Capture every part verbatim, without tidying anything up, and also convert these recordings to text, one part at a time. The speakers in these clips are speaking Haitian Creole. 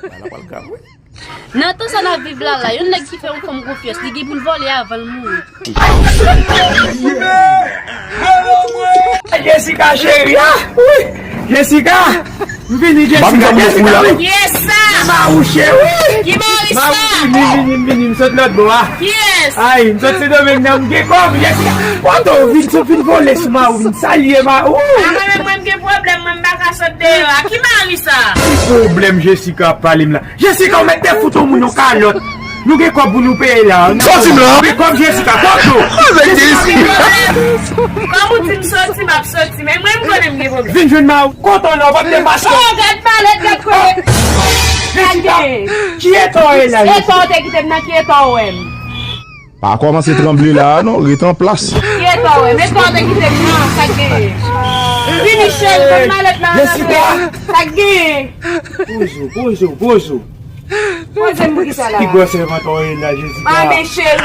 Bagay la pral grav, wi. Nan tan sa n ap viv la la, yon nèg ki fè yon fanm konfyans, li gen pou l vòlè avan l mouri. Jessica cheri, ah, wi. Jessica, m vini Jessica, Jessica, wi. Yes, sir. Marouche, wi. Ki mari sa? Marouche, vini, vini, vini, m sot lòt bò a. Yes. Ay, m sot Sendomeng nan, m gen kòb, Jessica. Kote w vin, sou vin vole sou Marou, vin salye Marou. Ah, mwen menm, mwen, m gen pwoblèm, mwen, m pa ka sot deyò a. Ki mari sa? Ki pwoblèm Jessica ap pale m la? Jessica, ou mèt te fout yon moun yon kalòt. Nou gen kòb pou nou peye la. Soti m la. Nou gen kòb Jessica, kòb nou. Avèk Jessica, Jessica. Kòm ou di m soti, m ap soti. Men mwen, m konnen m gen pwoblèm. Vin jwenn Marou. Kontan non, w p ap te mache. Oh, gad malèt, gad kote. Jessica, ki eta w ye la, Jessica? Eta w te kite m nan, ki eta w wè m? Pa kòmanse tranble la a non, ret an plas. Ki eta w wè m? Eta w te kite m nan, sa k genyen? Vini cheri, gad malèt la. Jessica. Sa k genyen? Poze w, poze w, poze w. Poze m pou ki sa la? Ki gwòs sèvant w ye la, Jessica? Ah, men cheri a.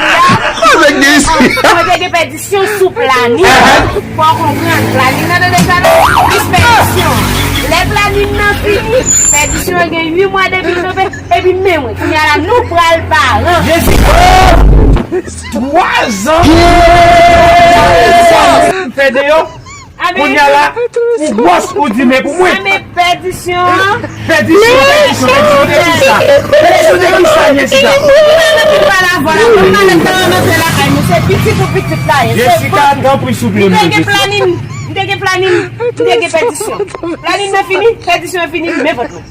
Avèk Jessica. Mwen te gen pèdisyon sou planin. Fò w konprann, planin nan tande sa non, plis pèdisyon. Lè planin nan fini, pèdisyon an gen uit mwa depi l tonbe, epi men mwen, kounye a la, nou pral paran. Jessica! Twa zan! M fè deyò. Kounye a la, ou gwòs, ou di men pou mwen. Anben pèdisyon an. Pèdisyon, pèdisyon, pèdisyon de kisa? Pèdisyon de kisa, Jessica? Ou pa la vòlè, ou pa la vòlè, ou pa la vòlè lakay nou, se pitit ou pitit la ye, se Jessica, tanpri souple m. M te gen planin, m te gen planin, m te gen pèdisyon. Planin nan fini, pèdisyon an fini, men vòt mwen.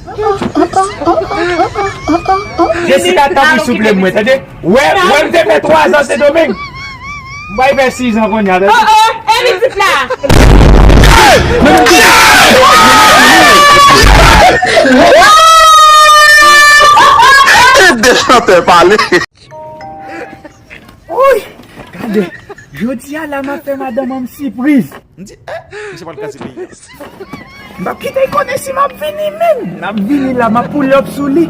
Jessica, tanpri souple m, mwen, tande? Wè, wè, m te fè twa zan Sendomeng. M bay fè sis zan kounye a, tande? Oh, oh, e pitit la. Tèt de chantè pale. Woy, gade, jodi a la m ap fè madanm an m sipriz. M di, eh, misye pral kraze peyi a. M p ap kite l konnen si m ap vini menm. M ap vini la, m ap pull up sou li.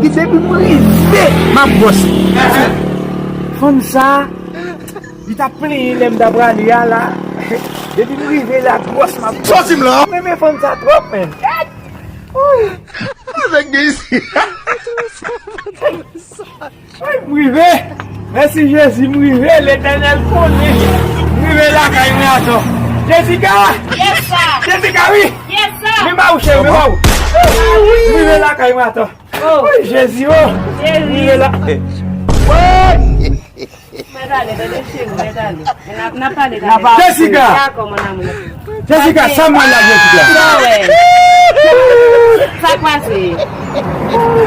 Depi m rive, m ap gwòs. Fanm sa, li t ap plenyen lè m t ap prale a la. Depi m rive la, gwòs m ap gwòs. Soti m la. M renmen fanm sa twòp, menn. Gad! Woy! Avèk de isi. Ay, m rive! Mèsi Jezi, m rive, Letènèl konnen. M rive lakay mwen atò. Jessica! Yes, sir. Jessica, wi! Yes, sir. Men ba ou, cheri, men ba ou. M rive lakay mwen atò. Oh. Wi, Jezi, oh. Jezi. M rive la. Mwen ale, tande cheri, mwen ale. N ap, n ap pale talè. Jessica! Dakò, mon amour. Jessica, sa mwen la, Jessica. Sa wè. Sa k pase?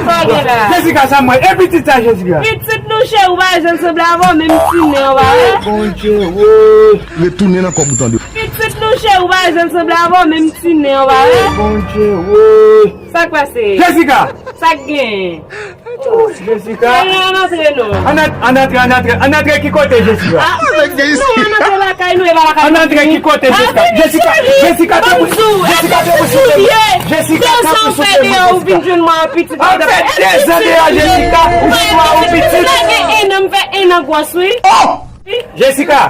Sa w gen la? Jessica, sa mwen. E pitit sa, Jessica? Pitit nou cheri, ou pa janm sanble avè w, menm ti nen w pa wè. Bondye, woy. Retounen nan kòb ou tande. Pitit nou cheri, ou pa janm sanble avè w, menm ti nen w pa wè. Bondye, woy. Sa k pase? Jessica! Sa k gen? Jessica. Ann, ann antre non. Ann, ann antre, ann antre, ann antre ki kote, Jessica? Ah, non, ann antre lakay nou, e pa lakay nou. Ann antre ki kote, Jessica? Jessica, Jessica, tanpri, Jessica, tanpri, souple mwen. Jessica, tanpri, souple mwen, Jessica. Ou vin jwenn mwen an pitit. An fè de zan deyò, Jessica. Ou jwenn mwen an pitit. M fè en an, m fè en an gwòs, wi. Oh! Jessica.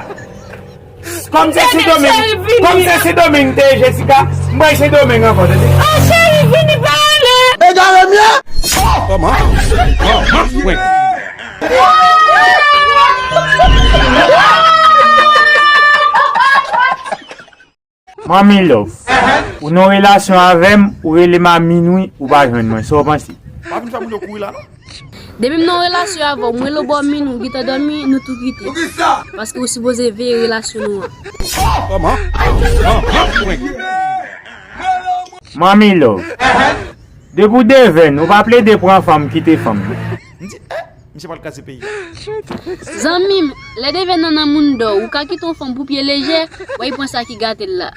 Kòm se Sendomeng, kòm se Sendomeng te ye, Jessica, m bay Sendomeng ankò, tande. Ah, cheri, vini pa ale. Egare m ye. Kòman? Kòman? Wi. Manmi Love, ou nan relasyon avè m, ou rele m a minwi, ou pa jwenn mwen. Sa w panse? Pa vin fè moun yo kouri la, non. Depi m nan relasyon avè w, m rele w bò minwi, ou gentan dòmi, nou tou kite. Paske ou sipoze veye relasyon nou an. Kòman? Manmi Love. Depi w devèn, ou pa plede pran fanm, kite fanm. M di, eh, misye pral kraze peyi a. Zanmi m, lè devèn nan nan moun dò, ou ka kite yon fanm pou pye lejè, w al pran sa ki gate l la.